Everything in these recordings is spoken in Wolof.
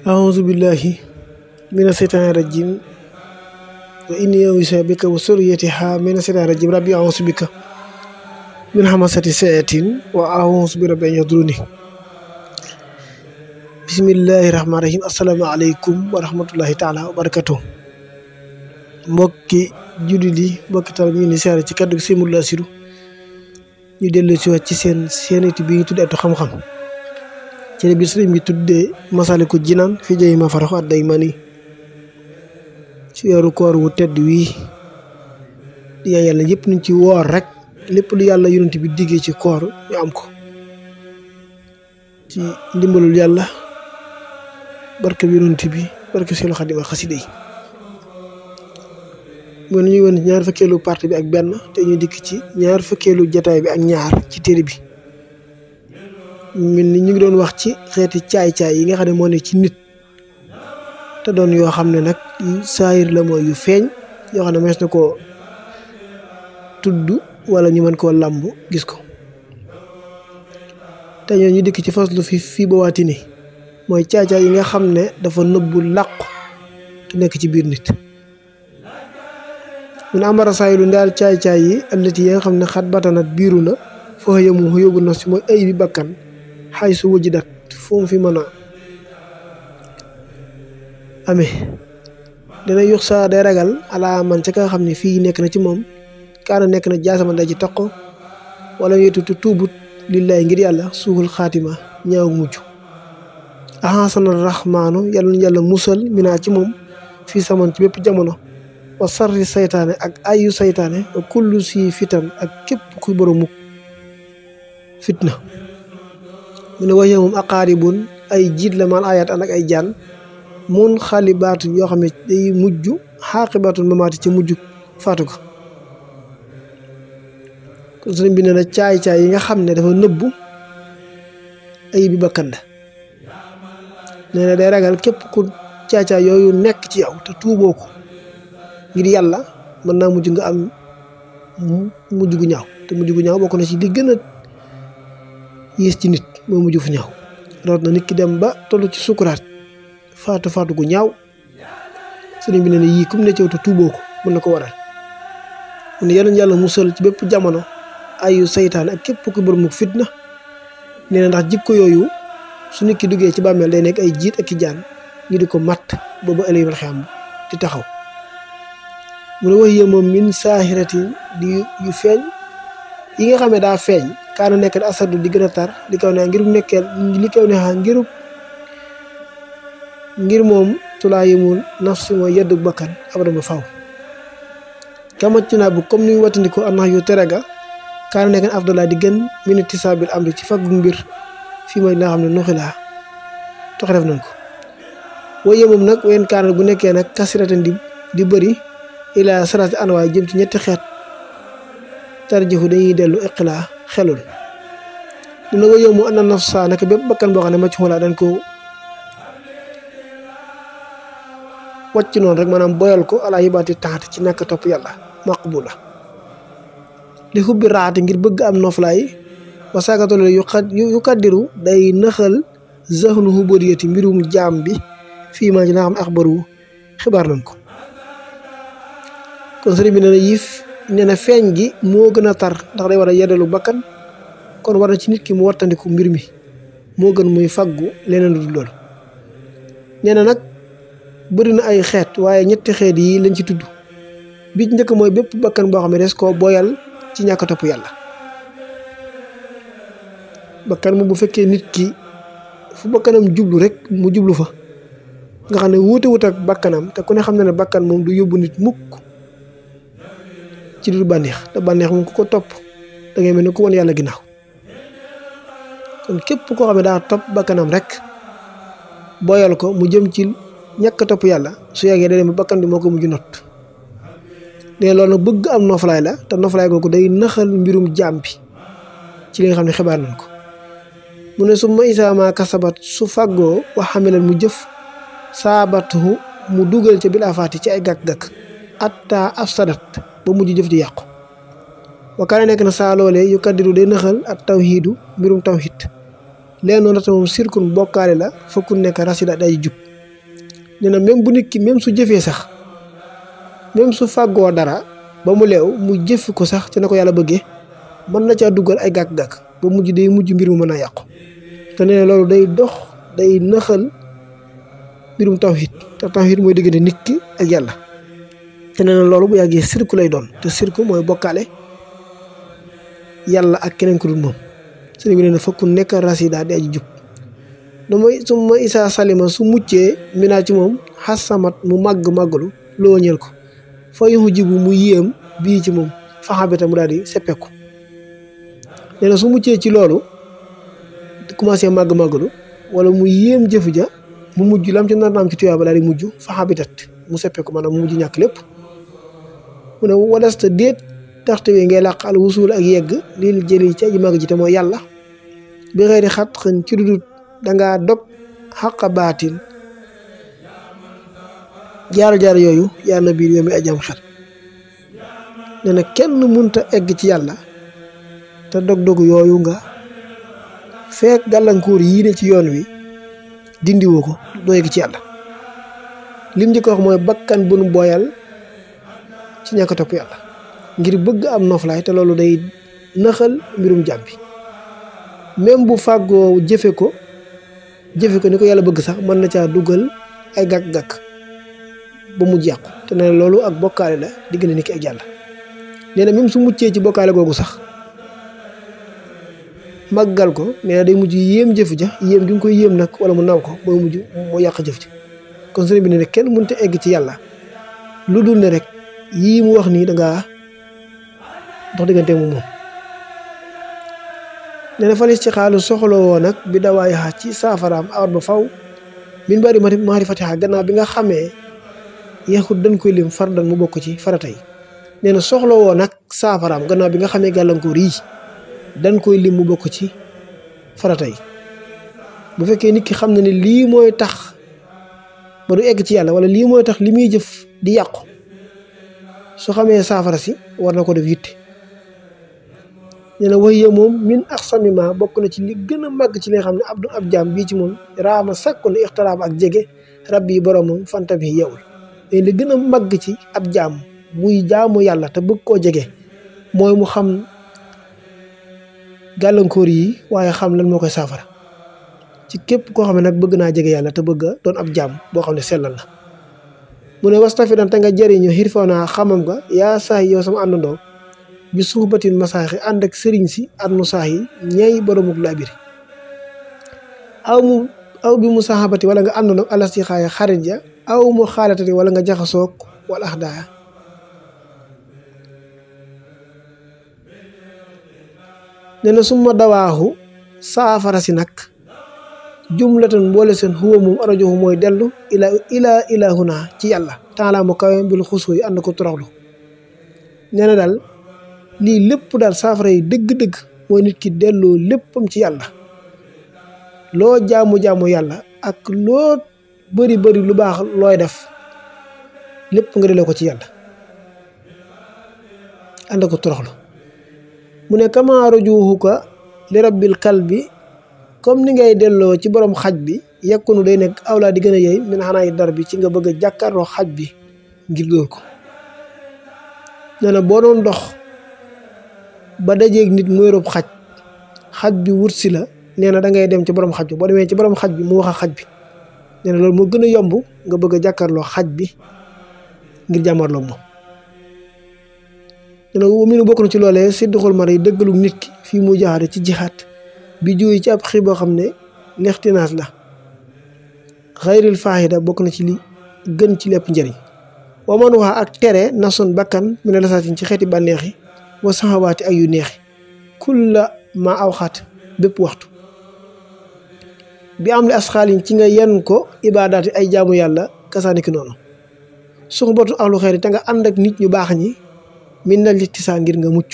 أعوذ بالله من الشيطان الرجيم وإني أعوذ بك وذريتها من الشيطان الرجيم ربي أعوذ بك من همزات الشياطين وأعوذ برب أن يحضرون بسم الله الرحمن الرحيم السلام عليكم ورحمة الله تعالى وبركاته mbokki jullit yi mbokki tal ñu ni siyaare ci kaddu Sëñ Modou Lo Assirou ñu dellu ci wax ci seen it bi ñu tudd Ëttu Xam-xam ci bi sëriñ bi tuddee Masaalikul Jinaan fi jëy ma faraxu at day mani ci weeru koor wu tedd wii di yàlla yëpp nuñ ci woor rek lépp lu yàlla yonent bi diggee ci koor ñu am ko ci ndimbalul yàlla barke bi yonent bi barke Seexul Xadiim ak xasida yi moo ñuy woon ñaar fukkeelu partie bi ak benn te ñu dikk ci ñaar fukkeelu jataay bi ak ñaar ci téere bi min ni ñu ngi doon wax ci xeeti caay-caay yi nga xam ne moo ne ci nit te doon yoo xam ne nag saayir la mooy yu feeñ yoo xam ne mees na koo tudd wala ñu mën koo làmb gis ko te ñoo ñu dikk ci faslu fii ba waati ni mooy caay-caay yi nga xam ne dafa nëbbu làqu te nekk ci biir nit mun amara saayilu ndaal caay-caay yi allati yi nga xam ne xat batanat biiru na foo yemu yóbbu na si mooy ay bi bakkan xay su wujidat fu mu fi mën a amee dina yux sa day ragal ala man ca ka xam ne fii nekk na ci moom kaana nekk na jaasama day ci taqo wala yetutu tuubut lillaay ngir yàlla suuxul xaatima ñaaw mujj ahansana rahmaanu yàlla na yàlla musal minaa ci moom fii saman ci bépp jamono wa sarri saytaane ak ayu saytaane wa kullu si fitan ak képp kuy boromuk fitna mu ne waxee moom aqaaribun ay jiit la man ayaat ànd ak ay jaan mun xalibaatu yoo xam ne day mujj xaaqibatul mamaati ci mujj faatu ko kon sëriñ bi nee na caay-caay yi nga xam ne dafa nëbbu ay bi bakkan la nee na day ragal képp ku caay-caay yooyu nekk ci yow te tuuboo ko ngir yàlla mën naa mujj nga am mujj gu ñaaw te mujj gu ñaaw bokk na ci li gën a yées ci nit moo mujj fu ñaaw rawat na nit ki dem ba tollu ci sukuraat faatu gu ñaaw sëriñ bi ne ne yii kum ne cëw te tuuboo ko mën na ko waral mu ne yàlla musal ci bépp jamono ayu saytaan ak képp ku borom fitna nee na ndax jikko yooyu su nit ki duggee ci bàmmeel day nekk ay jiit ak i jaan ñu di ko matt booba ëllëg xam di taxaw mu ne waxee moom min saahiratin di yu feeñ yi nga xam ne daa feeñ kaana nekk da asadu di gën a tar li kaw ne ngir nekkeel li kaw ne ngir moom tulaa yimul nafsi mooy yeddu bakkan abadama faw kamat ci naa bu comme ni mu wattandiko annax yu tere ga kaana nekk afdalaa di gën minute tisaabil amri ci faggu mbir fii mooy nga xam ne noxi laa toxi def nañ ko waaye moom nag wayen kaana bu nekkee nag kasiratan di bëri ilaa salaati anwaay jëm ci ñetti xeet tarjihu dañuy dellu iqlaa xelul dina ko yomb ana nafsa naka bépp bakkan boo xam ne macc xoolaa dañ ko wàcc noonu rek maanaam boyal ko ala yibaati taxati ci nekk topp yàlla maqbula li xubbi raxati ngir bëgg am noflaay wa saakatolo yu kaddiru day nëxal zahnu hubadiyati mbirum jaam bi fii maa ci nga xam ne axbaru xibaar nañ ko kon sëriñ bi nee na yif nee na feeñ gi moo gën a tar ndax day war a yeddalu bakkan kon war na ci nit ki mu wattandiku mbir mi moo gën muy faggu leneen lu dul loolu nee na nag bëri na ay xeet waaye ñetti xeet yi lañ ci tudd bi ci njëkk mooy bépp bakkan boo xam ne des koo boyal ci ñàkk a topp yàlla bakkan moom bu fekkee nit ki fu bakkanam jublu rek mu jublu fa nga xam ne wuute wut ak bakkanam te ku ne xam na ne bakkan moom du yóbbu nit mukk ci du bànneex te bànneex moom ku ko topp da ngay mel ne ku woon yàlla ginnaaw kon képp koo xam ne daa topp bakkanam rek boyal ko mu jëm ci ñàkk topp yàlla su yàggee day dem bakkan bi moo ko mujj not ne loolu bëgg am noflaay la te noflaay googu day naxal mbirum jaam bi ci li nga xam ne xibaar nañ ko mu ne su ma isaama kasabat su fàggoo wax xamilal mu jëf saabatuhu mu dugal ca bil afaati ci ay gàkk-gàkk atta afsadat ba mujj jëf di yàqu wakkaane nekk na saa loolee yu kaddiru day naxal ak tawhiidu mbirum tawhid leen noonu te moom sirkun bokkaale la fokkul nekk rasida day jub nee na même bu nit ki même su jëfee sax même su fàggoo dara ba mu leew mu jëf ko sax ci na ko yàlla bëggee mën na caa dugal ay gàkk-gàkk ba mujj day mujj mbir mu mën a yàqu te nee na loolu day dox day naxal mbirum tawhid te tawhid mooy diggante nit ki ak yàlla te nee na loolu bu yàggee sirku lay doon te sirku mooy bokkaale yàlla ak keneen ku dul moom sëriñ bi nee na fokku nekk rasida di aji jub da mooy su ma isaa salima su muccee minaa ci moom xasamat mu màggalu loo ñeel ko fa yuxu jibu mu yéem bii ci moom faxabita mu daal di seppeeku nee na su muccee ci loolu commencé màggalu wala mu yéem jëfu ja mu mujj lam ci nar na am ci tuyaaba daal di mujj faxabitat mu seppeeku maanaam mu mujj ñàkk lépp mu ne wadasta déet taxte wi ngay làq al wusul ak yegg lii jëli ci aji màgg ji te mooy yàlla bi xëyri xat xëñ ci dudut dangaa dog xaqa baatin jaar yooyu yaa na biir yow mi ajam xel nee na kenn munta egg ci yàlla te dog-dog yooyu nga fekk gàllankoor yii ne ci yoon wi dindiwoo ko doo egg ci yàlla lim njëkk wax mooy bakkan bu nu boyal ci ñàkk topp yàlla ngir bëgg am noflaay te loolu day naxal mbirum jàmm bi même bu fàggoo jëfe ko ni ko yàlla bëgg sax mën na caa dugal ay gàkk-gàkk ba mujj yàqu te nee na loolu ak bokkaale la diggante nit ki ak yàlla nee na même su muccee ci bokkaale googu sax màggal ko nee na day mujj yéem jëf ja yéem gi nga koy yéem nag wala mu naw ko mooy mujj moo yàq jëf ji kon sëriñ bi ne kenn mënut a egg ci yàlla lu dul ne rek yii mu wax nii dangaa dox diggante mu moom nee na falis ci xaalu soxla woo nag bi dawaay xaa ci saafaraam awat ba faw min bari maarifatiha gannaaw bi nga xamee yeexut dañ koy lim fardan mu bokk ci farata yi nee na soxla woo nag saafaraam gannaaw bi nga xamee gàllankoor yi dañ koy lim mu bokk ci farata yi bu fekkee nit ki xam na ne lii mooy tax ba du egg ci yàlla wala lii mooy tax li muy jëf di yàqu su xamee saafara si war na ko def yitte nee na wax moom min aqsamima bokk na ci li gën a màgg ci li nga xam ne abdu ab jaam bii ci moom raama sàkku na ixtiraab ak jege rabbi yi boromam fanta bi yewul mais li gën a màgg ci ab jaam buy jaamu yàlla te bëgg koo jege mooy mu xam gàllankoor yi waaye xam lan moo koy saafara ci képp koo xam ne nag bëgg naa jege yàlla te bëgg a doon ab jaam boo xam ne sellal na mu ne wastafi dan te nga jëriñu xirfoonaa xamam nga yaa saay yow sama àndandoo bi suubatin masaaxi ànd ak sëriñ si adnu saax yi ñay boromuk laabiri aw bi mu saxabati wala nga àndoon ak alas yi xaaya xarit ja aw mu xaalatati wala nga jaxasoog wala axdaaya nee na suma dawaaxu saafara si nag jumlatan boole seen xuwa moom arajoxu mooy dellu ilahuna ci yàlla taala mu kawe bil xusu yi ànd ko toroxlu nee na daal lii lépp daal saafara yi dëgg-dëgg mooy nit ki delloo léppam ci yàlla loo jaamu yàlla ak loo bëri lu baax looy def lépp nga delloo ko ci yàlla ànd ko toroxlu mu ne kama rajuuka li rabbil kalbi comme ni ngay delloo ci borom xaj bi yekkunu day nekk awlaa di gën a yey min xanaa yi dar bi ci nga bëgg a jàkkaarloo xaj bi ngir dóor ko nee na boo doon dox ba dajeeg nit muy rob xaj bi wut si la nee na da ngay dem ci borom xaj bi boo demee ci borom xaj bi mu wax ak xaj bi nee na loolu moo gën a yomb nga bëgg a jàkkaarloo xaj bi ngir jàmmarloo moom nee na mu bokk na ci loolee sidduxul mara yi dëggalu nit ki fii mu jaxaate ci jixaat bi juy ci ab xii boo xam ne lextinaas la xayril faahida bokk na ci li gën ci lépp njëriñ wa man wax ak tere nason bakkan mi ne lasaatin ci xeeti bànneexi wa saxawaati ak yu neexi kulla ma aw xaat bépp waxtu bi am li asxaalin ci nga yen ko ibaadaati ay jaamu yàlla kasaaniki noonu suxbatu ahlu xeer te nga ànd ak nit ñu baax ñi min na littisaa ngir nga mucc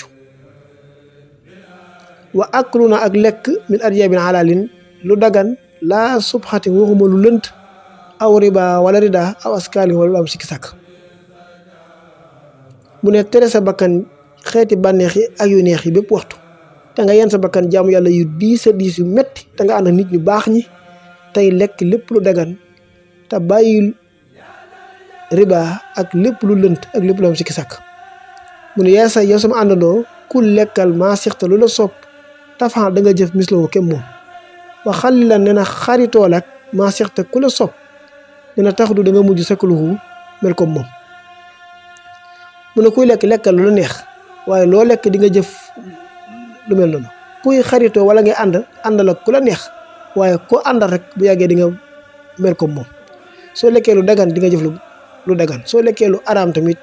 wa akluna ak lekk min arjabin halalin lu dagan laa subxatin waxuma lu lënt aw riba wala rida aw askaalin wala lu am sikki sàkk mu ne tere sa bakkan xeeti bànneex yi ak yu neex yi bépp waxtu te nga yenn sa bakkan jaamu yàlla yu diis a diis yu metti te nga ànd ak nit ñu baax ñi tey lekk lépp lu dagan te bàyyil riba ak lépp lu lënt ak lépp lu am sikki sàkk mu ne yaa sa yow sama àndandoo ku lekkal maa sixta lu la sopp tafan da nga jëf misloo kem moom wa xalli la ne na xaritool ak maa sixta ku la sopp ne na tax du da nga mujj sakluhu mel comme moom mu ne kuy lekk lekkal lu la neex waaye loo lekk di nga jëf lu mel noonu kuy xaritoo wala ngay àndal ak ku la neex waaye koo àndal rek bu yàggee di nga mel comme moom soo lekkee lu dagan di nga jëf lu dagan soo lekkee lu araam tamit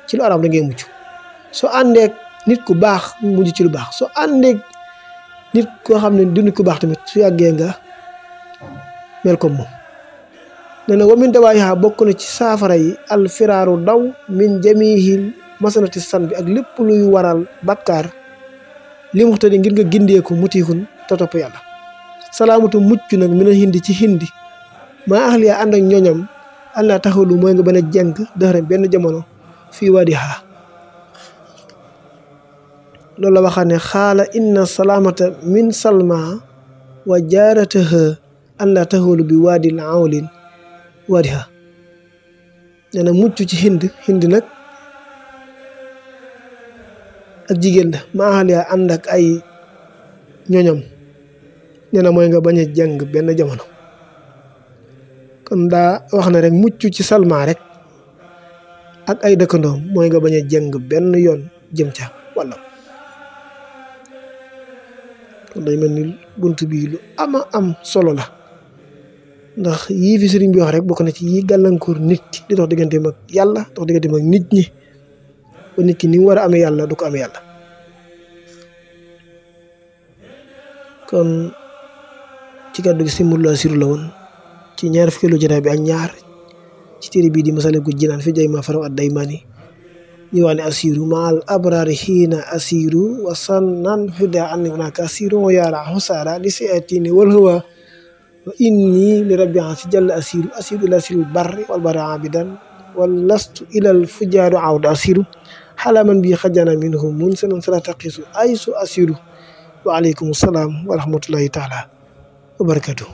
ci lu araam da ngay mucc soo àndeek nit ku baax mu mujj ci lu baax soo àndeek nit koo xam ne du nit ku baax tamit su yàggee nga mel comme moom nee na wamin dawaayiha bokk na ci saafara yi alfiraaru daw min jamihil masanati san bi ak lépp luy waral bakkaar li muxtadi ngir nga gindeeku mutiikun te topp yàlla salaamatu mucc nag mi na hindi ci hindi maa axliya ànd ak ñoñam allah taxalu mooy nga bën a jeng dëxëram benn jamono fii wadiha loolu la waxaa ne xaala inna salaamata min salma wa jaarataha allah taxalu bi waadil awlin wadiha nee na mucc ci hind nag ak jigéen la maa axliya ànd ak ay ñoñam nee na mooy nga bañ a jàng benn jamono kon daa wax na rek mucc ci salma rek ak ay dëkkandoom mooy nga bañ a jàng benn yoon jëm ca walla kon day mel ni bunt bii lu ama am solo la ndax yii fi sëriñ bi wax rek bokk na ci yii gàllankoor nit ki di dox digganteem ak yàlla dox digganteem ak nit ñi ba nit ki ni mu war a amee yàlla du ko amee yàlla kon ci kàddu gi simulaa siru la woon ci ñaar fukkeelu jotaay bi ak ñaar ci téere bii di Masaalikul Jinaan fi jay ma faraw ad daymaani ñu wax ne asiru maal abraari xiina asiru wa sannan huda anni hunaka asiru wa yaara xusaara li siatini wal hawa wa inni li rabbi si jàll asiru ila sil barri wal barri abidan wal lastu ilal fujaaru awda asiru xalaman bi xajana minhum mun sanan sala taqisu aysu asiru wa aleykum salaam wa rahmatullahi taala wa barakatuh